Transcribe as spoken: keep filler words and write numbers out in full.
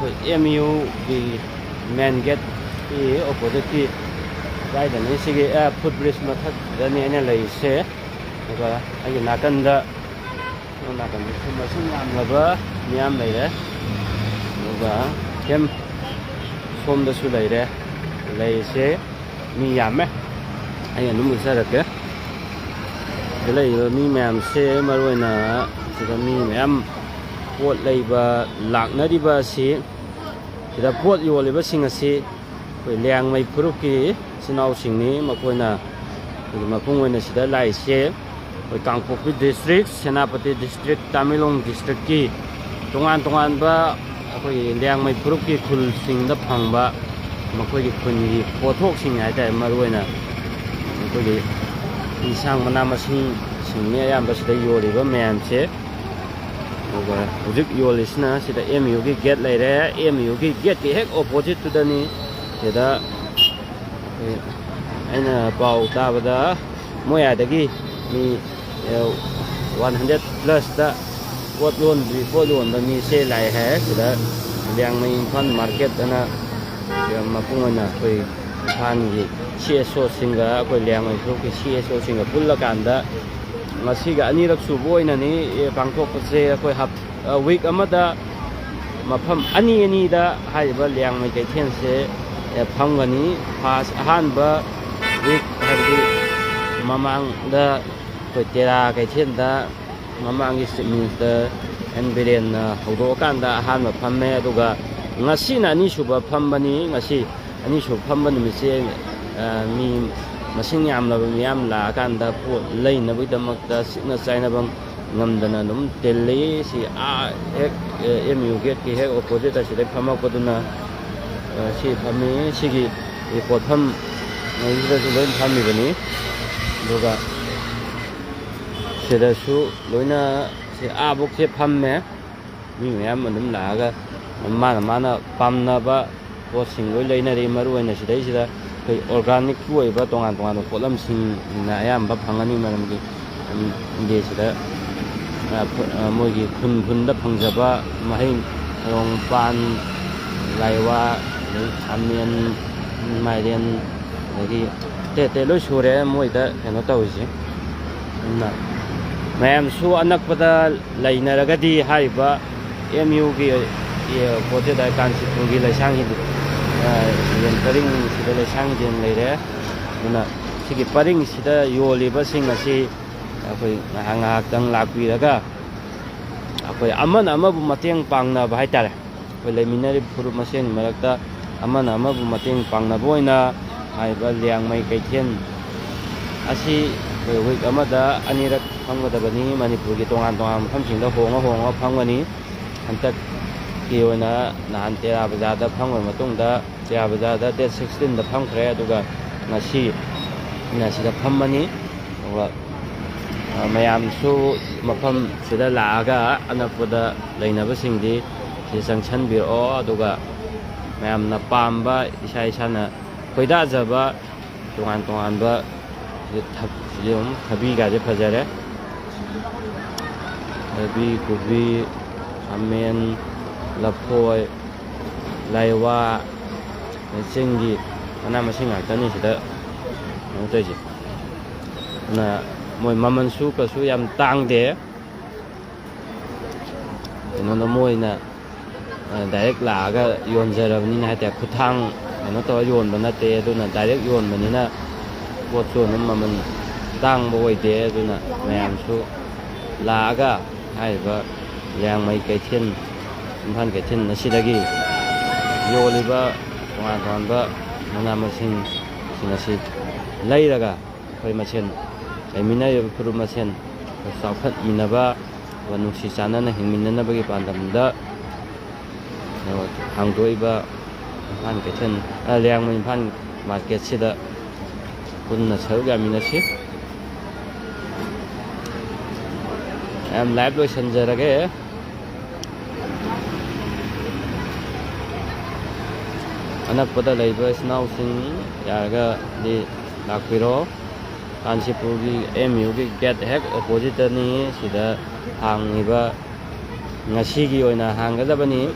M ꯌꯨꯒꯤ ꯃꯦꯟ ꯒꯦꯠꯀꯤ ꯑꯣꯄꯣꯖꯤꯠꯀꯤ ꯑꯗꯨꯋꯥꯏꯗꯅꯤ꯫ ꯁꯤꯒꯤ food bridge ꯃꯊꯛꯇꯅꯤ ꯑꯩꯅ ꯂꯩꯔꯤꯁꯦ꯫ ꯑꯗꯨꯒ ꯑꯩꯒꯤ ꯅꯥꯀꯟꯗ, ꯁꯣꯝ ꯅꯥꯀꯟꯗꯁꯨ ꯃꯁꯤꯡ ꯌꯥꯝꯂꯕ ꯃꯤꯌꯥꯝ ꯂꯩꯔꯦ꯫ ꯑꯗꯨꯒ ꯁꯦꯝ ꯁꯣꯝꯗꯁꯨ ꯂꯩꯔꯦ꯫ ꯂꯩꯔꯤꯁꯦ ꯃꯤ ꯌꯥꯝꯃꯦ꯫ ꯑꯩ ꯑꯗꯨꯝ ꯎꯠꯆꯔꯛꯀꯦ꯫ ꯁꯤꯗ ꯂꯩꯔꯤꯕ ꯃꯤ ꯃꯌꯥꯝꯁꯦ, ꯃꯔꯨꯑꯣꯏꯅ ꯁꯤꯗ ꯃꯤ ꯃꯌꯥꯝ ꯄꯣꯠ ꯂꯩꯕ ꯂꯥꯛꯅꯔꯤꯕ ꯑꯁꯤ, ꯁꯤꯗ ꯄꯣꯠ ꯌꯣꯜꯂꯤꯕꯁꯤꯡ ꯑꯁꯤ ꯑꯩꯈꯣꯏ ꯂꯤꯌꯥꯡꯃꯩ ꯐꯨꯔꯨꯞꯀꯤ ꯏꯆꯤꯟ ꯏꯅꯥꯎꯁꯤꯡꯅꯤ꯫ ꯃꯈꯣꯏꯅ ꯑꯩꯈꯣꯏꯒꯤ ꯃꯄꯨꯡ ꯑꯣꯏꯅ ꯁꯤꯗ ꯂꯥꯛꯏꯁꯦ ꯑꯩꯈꯣꯏ ꯀꯥꯡꯄꯣꯛꯄꯤ ꯗꯤꯁꯇ꯭ꯔꯤꯛ, ꯁꯦꯅꯥꯄꯇꯤ ꯗꯤꯁꯇ꯭ꯔꯤꯛ, ꯇꯃꯦꯡꯂꯣꯡ ꯗꯤꯁꯇ꯭ꯔꯤꯛꯀꯤ ꯇꯣꯉꯥꯟ ꯇꯣꯉꯥꯟꯕ ꯑꯩꯈꯣꯏꯒꯤ ꯂꯤꯌꯥꯡꯃꯩ ꯐꯨꯔꯨꯞꯀꯤ ꯈꯨꯜꯁꯤꯡꯗ ꯐꯪꯕ ꯃꯈꯣꯏꯒꯤ ꯈꯨꯟꯒꯤ ꯄꯣꯠꯊꯣꯛꯁꯤꯡ ꯍꯥꯏꯇꯥꯔꯦ, ꯃꯔꯨꯑꯣꯏꯅ ꯑꯩꯈꯣꯏꯒꯤ ꯏꯟꯁꯥꯡ ꯃꯅꯥ ꯃꯁꯤꯡꯁꯤꯡꯅꯤ ꯑꯌꯥꯝꯕ ꯁꯤꯗ ꯌꯣꯜꯂꯤꯕ ꯃꯌꯥꯝꯁꯦ꯫ ꯑꯗꯨꯒ ꯍꯧꯖꯤꯛ ꯌꯣꯜꯂꯤꯁꯤꯅ ꯁꯤꯗ ꯑꯦꯝ ꯌꯨꯒꯤ ꯒꯦꯠ ꯂꯩꯔꯦ꯫ ꯑꯦꯝ ꯌꯨꯒꯤ ꯒꯦꯠꯀꯤ ꯍꯦꯛ ꯑꯣꯄꯣꯖꯤꯠꯇꯨꯗꯅꯤ꯫ ꯁꯤꯗ ꯑꯩꯈꯣꯏ, ꯑꯩꯅ ꯄꯥꯎ ꯇꯥꯕꯗ ꯃꯣꯏ ꯑꯥꯗꯒꯤ ꯃꯤ ꯋꯥꯟ ꯍꯟꯗ꯭ꯔꯦꯠ ꯄ꯭ꯂꯁꯇ ꯄꯣꯠ ꯌꯣꯟꯕꯤ, ꯄꯣꯠ ꯌꯣꯟꯕ ꯃꯤꯁꯦ ꯂꯥꯛꯑꯦ ꯍꯥꯏ꯫ ꯁꯤꯗ ꯂꯤꯌꯥꯡꯃꯩ ꯏꯝꯐꯥꯜ ꯃꯥꯔꯀꯦꯠ ꯑꯅ ꯃꯄꯨꯡ ꯑꯣꯏꯅ ꯑꯩꯈꯣꯏ ꯏꯝꯐꯥꯜꯒꯤ ꯁꯤ ꯑꯦꯁ ꯑꯣꯁꯤꯡꯒ ꯑꯩꯈꯣꯏ ꯂꯤꯌꯥꯡꯃꯩ ꯐꯨꯔꯨꯞꯀꯤ ꯁꯤ ꯑꯦꯁ ꯑꯣꯁꯤꯡꯒ ꯄꯨꯜꯂꯀꯥꯟꯗ ꯉꯁꯤꯒ ꯑꯅꯤꯔꯛ ꯁꯨꯕ ꯑꯣꯏꯅꯅꯤ, ꯑꯦ, ꯄꯥꯡꯊꯣꯛꯄꯁꯦ꯫ ꯑꯩꯈꯣꯏ ꯍꯞ-, ꯑ, ꯋꯤꯛ ꯑꯃꯗ ꯃꯐꯝ ꯑꯅꯤ ꯑꯅꯤꯗ ꯍꯥꯏꯔꯤꯕ ꯂꯤꯌꯥꯡꯃꯩ ꯀꯩꯊꯦꯜꯁꯦ, ꯑꯦ, ꯐꯝꯒꯅꯤ꯫ ꯐꯥꯔꯁ, ꯑꯍꯥꯟꯕ ꯋꯤꯛ, ꯍꯥꯏꯕꯗꯤ ꯃꯃꯥꯡꯗ ꯑꯩꯈꯣꯏ ꯇꯦꯔꯥ ꯀꯩꯊꯦꯜꯗ ꯃꯃꯥꯡꯒꯤ ꯆꯤꯐ ꯃꯤꯅꯤꯁꯇꯔ ꯑꯦꯟ ꯕꯤꯔꯦꯟꯅ ꯍꯧꯗꯣꯛꯑꯀꯥꯟꯗ ꯑꯍꯥꯟꯕ ꯐꯝꯃꯦ꯫ ꯑꯗꯨꯒ ꯉꯁꯤꯅ ꯑꯅꯤꯁꯨꯕ ꯐꯝꯕꯅꯤ꯫ ꯉꯁꯤ ꯑꯅꯤꯁꯨꯕ ꯐꯝꯕ ꯅꯨꯃꯤꯠꯁꯦ, ꯑ, ꯃꯤ ꯃꯁꯤꯡ ꯌꯥꯝꯂꯕ ꯃꯤꯌꯥꯝ ꯂꯥꯛꯑꯀꯥꯟꯗ ꯄꯣꯠ ꯂꯩꯅꯕꯒꯤꯗꯃꯛꯇ ꯁꯤꯠꯅ ꯆꯥꯏꯅꯕ ꯉꯝꯗꯅ ꯑꯗꯨꯝ ꯇꯤꯜꯂꯤ꯫ ꯁꯤ ꯑꯥ ꯍꯦꯛ, ꯑ, ꯑꯦꯝ ꯌꯨ ꯒꯦꯠꯀꯤ ꯍꯦꯛ ꯑꯣꯄꯣꯖꯤꯠ ꯑꯁꯤꯗ ꯐꯝꯃꯛꯄꯗꯨꯅ, ꯑ, ꯁꯤ ꯐꯝꯃꯤ꯫ ꯁꯤꯒꯤ ꯄꯣꯠꯐꯝ ꯑꯁꯤꯗꯁꯨ ꯂꯣꯏ ꯐꯝꯃꯤꯕꯅꯤ꯫ ꯑꯗꯨꯒ ꯁꯤꯗꯁꯨ ꯂꯣꯏꯅ ꯁꯤ ꯑꯥꯕꯣꯛꯁꯦ ꯐꯝꯃꯦ꯫ ꯃꯤ ꯃꯌꯥꯝ ꯑꯗꯨꯝ ꯂꯥꯛꯑꯒ ꯃꯥꯅ, ꯃꯥꯅ ꯄꯥꯝꯅꯕ ꯄꯣꯠꯁꯤꯡ ꯂꯣꯏ ꯂꯩꯅꯔꯤ꯫ ꯃꯔꯨꯑꯣꯏꯅ ꯁꯤꯗꯩꯁꯤꯗ ꯑꯩꯈꯣꯏ ꯑꯣꯔꯒꯥꯅꯤꯛꯀꯤ ꯑꯣꯏꯕ ꯇꯣꯉꯥꯟ ꯇꯣꯉꯥꯟꯕ ꯄꯣꯠꯂꯝꯁꯤꯡꯅ ꯑꯌꯥꯝꯕ ꯐꯪꯒꯅꯤ, ꯃꯔꯝꯗꯤ ꯏꯟꯗꯤꯌꯥꯁꯤꯗ, ꯑ, ꯐ-, ꯑ, ꯃꯣꯏꯒꯤ ꯈꯨꯟ ꯈꯨꯟꯗ ꯐꯪꯖꯕ ꯃꯍꯩ ꯃꯔꯣꯡ, ꯄꯥꯟ, ꯂꯥꯏꯋꯥ, ꯑꯗꯩ ꯈꯥꯃꯦꯟ, ꯃꯥꯏꯔꯦꯟ, ꯑꯗꯒꯤ ꯑꯇꯩ ꯑꯇꯩ ꯂꯣꯏ ꯁꯨꯔꯦ ꯃꯣꯏꯗ ꯀꯩꯅꯣ ꯇꯧꯔꯤꯁꯦ꯫ ꯑꯗꯨꯅ ꯃꯌꯥꯝꯁꯨ ꯑꯅꯛꯄꯗ ꯂꯩꯅꯔꯒꯗꯤ ꯍꯥꯏꯔꯤꯕ ꯑꯦꯝ ꯌꯨꯒꯤ ꯄꯣꯠꯁꯤꯗ ꯀꯥꯟꯆꯤꯄꯨꯔꯒꯤ ꯂꯩꯁꯥꯡ ꯍꯤꯗꯦꯟ, ꯑ, ꯍꯤꯗꯦꯟ ꯄꯔꯤꯡꯁꯤꯗ ꯂꯩꯁꯥꯡ ꯍꯤꯗꯦꯟ ꯂꯩꯔꯦ꯫ ꯑꯗꯨꯅ ꯁꯤꯒꯤ ꯄꯔꯤꯡꯁꯤꯗ ꯌꯣꯜꯂꯤꯕꯁꯤꯡ ꯑꯁꯤ ꯑꯩꯈꯣꯏ ꯉꯥꯏꯍꯥꯛ ꯉꯥꯏꯍꯥꯛꯇꯪ ꯂꯥꯛꯄꯤꯔꯒ ꯑꯩꯈꯣꯏ ꯑꯃꯅ ꯑꯃꯕꯨ ꯃꯇꯦꯡ ꯄꯥꯡꯅꯕ ꯍꯥꯏꯇꯥꯔꯦ꯫ ꯑꯩꯈꯣꯏ ꯂꯩꯃꯤꯟꯅꯔꯤꯕ ꯐꯨꯔꯨꯞ ꯃꯁꯦꯟꯒꯤ ꯃꯔꯛꯇ ꯑꯃꯅ ꯑꯃꯕꯨ ꯃꯇꯦꯡ ꯄꯥꯡꯅꯕ ꯑꯣꯏꯅ ꯍꯥꯏꯔꯤꯕ ꯂꯤꯌꯥꯡꯃꯩ ꯀꯩꯊꯦꯜ ꯑꯁꯤ ꯑꯩꯈꯣꯏ ꯋꯤꯛ ꯑꯃꯗ ꯑꯅꯤꯔꯛ ꯐꯝꯒꯗꯕꯅꯤ꯫ ꯃꯅꯤꯄꯨꯔꯒꯤ ꯇꯣꯉꯥꯟ ꯇꯣꯉꯥꯟꯕ ꯃꯐꯝꯁꯤꯡꯗ ꯍꯣꯡꯉ ꯍꯣꯡꯉ ꯐꯝꯒꯅꯤ꯫ ꯍꯟꯗꯛꯀꯤ ꯑꯣꯏꯅ ꯅꯍꯥꯟ ꯇꯦꯔꯥ ꯕꯖꯥꯔꯗ ꯐꯝꯈ꯭ꯔꯕ ꯃꯇꯨꯡꯗ, ꯇꯦꯔꯥ ꯕꯖꯥꯔꯗ ꯗꯦꯠ ꯁꯤꯛꯁꯇꯤꯟꯗ ꯐꯝꯈ꯭ꯔꯦ, ꯑꯗꯨꯒ ꯉꯁꯤ, ꯉꯁꯤꯗ ꯐꯝꯃꯅꯤ꯫ ꯑꯗꯨꯒ, ꯑ, ꯃꯌꯥꯝꯁꯨ ꯃꯐꯝꯁꯤꯗ ꯂꯥꯛꯑꯒ ꯑꯅꯛꯄꯗ ꯂꯩꯅꯕꯁꯤꯡꯗꯤ ꯁꯤꯗ ꯆꯪꯁꯟꯕꯤꯔꯛꯑꯣ꯫ ꯑꯗꯨꯒ ꯃꯌꯥꯝꯅ ꯄꯥꯝꯕ, ꯏꯁꯥ ꯏꯁꯥꯅ ꯈꯣꯏꯗꯥꯖꯕ ꯇꯣꯉꯥꯟ ꯇꯣꯉꯥꯟꯕ ꯊ-, ꯌꯦꯔꯨꯝ, ꯊꯕꯤꯒꯁꯦ ꯐꯖꯔꯦ꯫ ꯊꯕꯤ, ꯀꯣꯕꯤ, ꯈꯥꯃꯦꯟ, ꯂꯐꯣꯏ, ꯂꯥꯏꯋꯥ, ꯆꯤꯡꯒꯤ ꯃꯅꯥ ꯃꯁꯤꯡ ꯉꯥꯛꯇꯅꯤ ꯁꯤꯗ ꯀꯩꯅꯣ ꯇꯧꯔꯤꯁꯦ꯫ ꯑꯗꯨꯅ ꯃꯣꯏ ꯃꯃꯜꯁꯨ ꯀꯩꯁꯨ ꯌꯥꯝ ꯇꯥꯡꯗꯦ꯫ ꯀꯩꯅꯣꯅ ꯃꯣꯏꯅ, ꯑ, ꯗꯥꯏꯔꯦꯛ ꯂꯥꯛꯑꯒ ꯌꯣꯟꯖꯔꯕꯅꯤꯅ ꯍꯥꯏꯇꯥꯔꯦ, ꯈꯨꯠꯊꯥꯡ ꯀꯩꯅꯣ ꯇꯧꯔ ꯌꯣꯟꯕ ꯅꯠꯇꯦ꯫ ꯑꯗꯨꯅ ꯗꯥꯏꯔꯦꯛ ꯌꯣꯟꯕꯅꯤꯅ ꯄꯣꯠꯁꯨ ꯑꯗꯨꯝ ꯃꯃꯜ ꯇꯥꯡꯕ ꯑꯣꯏꯗꯦ꯫ ꯑꯗꯨꯅ ꯃꯌꯥꯝꯁꯨ ꯂꯥꯛꯑꯒ ꯍꯥꯏꯔꯤꯕ ꯂꯤꯌꯥꯡꯃꯩ ꯀꯩꯊꯦꯜ, ꯏꯝꯐꯥꯜ ꯀꯩꯊꯦꯜ ꯑꯁꯤꯗꯒꯤ ꯌꯣꯜꯂꯤꯕ ꯇꯣꯉꯥꯟ ꯇꯣꯉꯥꯟꯕ ꯃꯅꯥ ꯃꯁꯤꯡꯁꯤꯡ ꯑꯁꯤ ꯂꯩꯔꯒ ꯑꯩꯈꯣꯏ ꯃꯁꯦꯟ ꯂꯩꯃꯤꯟꯅꯔꯤꯕ ꯐꯨꯔꯨꯞ ꯃꯁꯦꯟ ꯆꯥꯎꯈꯠꯃꯤꯟꯅꯕ, ꯑꯗꯨꯒ ꯅꯨꯡꯁꯤ ꯆꯥꯟꯅꯅ ꯍꯤꯡꯃꯤꯟꯅꯅꯕꯒꯤ ꯄꯥꯟꯗꯝꯗ ꯍꯥꯡꯗꯣꯛꯏꯕ ꯏꯝꯐꯥꯜ ꯀꯩꯊꯦꯜ, ꯑ, ꯂꯤꯌꯥꯡꯃꯩ ꯏꯝꯐꯥꯜ ꯃꯥꯔꯀꯦꯠꯁꯤꯗ ꯄꯨꯟꯅ ꯁꯔꯨꯛ ꯌꯥꯃꯤꯟꯅꯁꯤ꯫ ꯃꯌꯥꯝ ꯂꯥꯏꯚ ꯂꯣꯏꯁꯤꯟꯖꯔꯒꯦ꯫ ꯑꯅꯛꯄꯗ ꯂꯩꯕ ꯏꯆꯤꯟ ꯏꯅꯥꯎꯁꯤꯡ ꯌꯥꯔꯒꯗꯤ ꯂꯥꯛꯄꯤꯔꯣ꯫ ꯀꯥꯟꯆꯤꯄꯨꯔꯒꯤ ꯑꯦꯝ ꯌꯨꯒꯤ ꯒꯦꯠ ꯍꯦꯛ ꯑꯣꯄꯣꯖꯤꯠꯇꯅꯤ꯫ ꯁꯤꯗ ꯍꯥꯡꯉꯤꯕ, ꯉꯁꯤꯒꯤ ꯑꯣꯏꯅ ꯍꯥꯡꯒꯗꯕꯅꯤ꯫